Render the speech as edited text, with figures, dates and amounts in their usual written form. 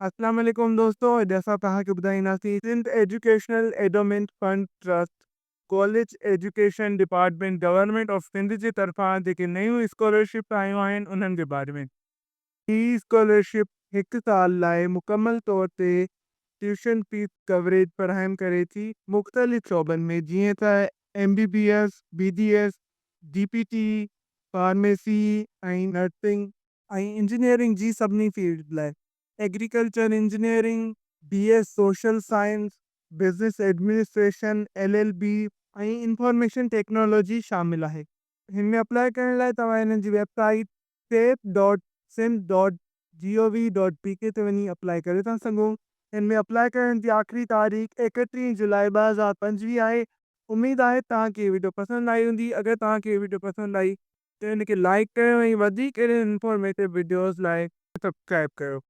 اسلام عليڪم دوستو اڄ اسان توهان کي ٻڌائينداسين Sindh educational endowment fund trust college education department government of Sindh جي طرفان جيڪي نيون اسڪالرشپ آيون آهن انهن جي باري ۾. هي اسڪالرشپ هڪ سال لاء مڪمل طور تي ٽيوشن فيس ڪوريج فراهم ڪري ٿي مختلف شعبن ۾ جيئن ته M B B S, B D S, D P T, pharmacy ۽ nursing ۽ engineering جي سڀني فيلڊز لاء agriculture engineering, B S social science, business administration, L L B ۽ information technology شامل آهي. هن ۾ اپلاء ڪرڻ لاء توهان هنن جي website sep dot Sindh dot G O V dot P K تي وڃي اپلاء ڪري ٿا سگهو. هن ۾ اپلاء ڪرڻ جي آخري تاريخ 31 جولاء 2025 آهي. اميد آهي توهان کي هي وڊيو پسند آئي هوندي. اگر توهان کي هي وڊيو پسند آئي ته ان کي لائيڪ ڪيو ۽ وڌيڪ اهڙين انفارميٽو وڊيوز لاء سبسڪرائيب ڪيو.